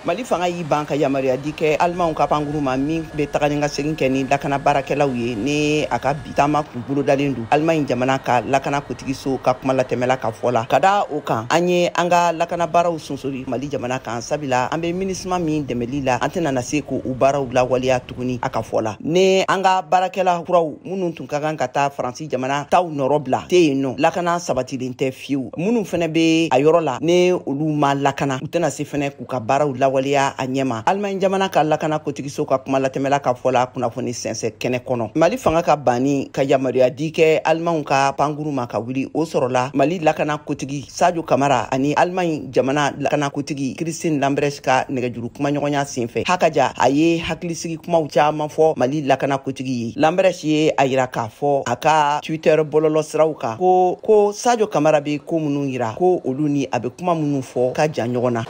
Mali fanga y'i ban ka yamaruya di kɛ Alimanw ka pankuru ma min bɛ taga ni ka segin kɛ ni lakana baarakɛlaw ye, ni a ka bi taama kun bolodalen don Alimaɲi jamana ka lakana kotigiso ka kuma latɛmɛla ka fɔ la. Ka da o kan, an ye an ka lakana baaraw sonsori Mali jamana kan, sabula an bɛ MINUSMA min dɛmɛli la, an tɛna na se k'o baaraw lawaleya tuguni, a ka fɔ la. Ni an ka baarakɛla kuraw minnu tun ka kan ka taa Faransi jamana taw nɔrɔ bila tɛ yen nɔ, lakana sabatilen tɛ fiyewu. Minnu fɛnɛ bɛ a yɔrɔ la, ni olu ma lakana, u tɛna se fɛnɛ k'u ka baaraw lawaleya a ɲɛma, Alimaɲi jamana ka lakana kotigiso ka kuma latɛmɛla ka fɔ la kunnafoni sɛnsɛn kɛnɛ kɔnɔ. Mali fanga ka banni ka yamaruya di kɛ Alimanw ka pankuru ma ka wuli, o sɔrɔla Mali lakana kotigi Sadio Kamara ani Alimaɲi jamana lakana kotigi Christine Lambrecht ka nɛgɛjuru kumaɲɔgɔnya senfɛ. Hakaja, a ye hakilisigi kumaw caman fɔ Mali lakana kotigi ye. Lambrecht ye a yira k'a fɔ a ka Twitter bɔlɔlɔ siraw kan ko Sadio Kamara bɛ ko minnu yira, ko olu ni a bɛ kuma minnu fɔ ka jan ɲɔgɔn na.